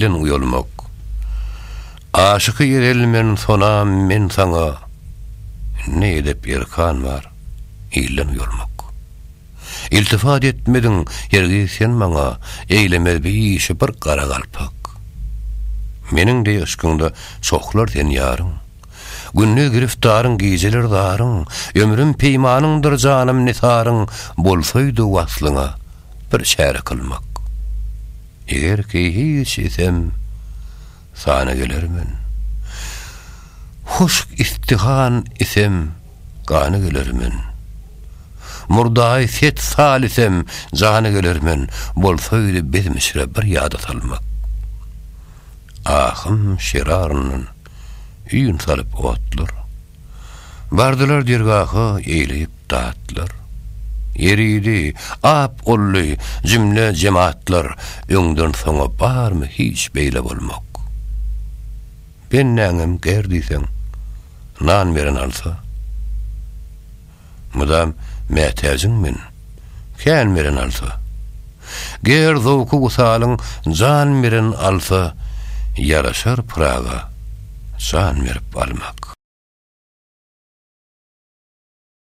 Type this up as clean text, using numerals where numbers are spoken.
Ilden uýalmak. Aşyky ezel men sonam men saňa, Ne edep erkan bar, ilden uýalmak. Iltifat etmediň hergiz sen maňa, Eýlemez bi işi bir gara galpak. Meniň deý yşkyňda çohlar sen ýaryň. Gündiz giriftaryň gijeler zaryň, Ömrüm peýmanyňdyr janym nisaryň, Bolsaýdy waslyňa bir çäre kylmak. Eger ki hiç isem sana gelermen. Huşk istihan isem gany gelermen. Murdaýy set sal isem jany gelermen, Bolsaýdy bezm içre bir ýada salmak. Ahym şeraryndan üýn salyp otlar. Bardylar dergaha eýleýip datlar. Eridi, ap oldy jümle jematlar, Öňden soňa barmy hiç beýle bolmak. Bendäňem ger diýseň, nan beren alsa. Mydam mätäjiň men, kän beren alsa. Ger zowky wysalyň jan beren alsa, Ýaraşar pyraga jan berip almak.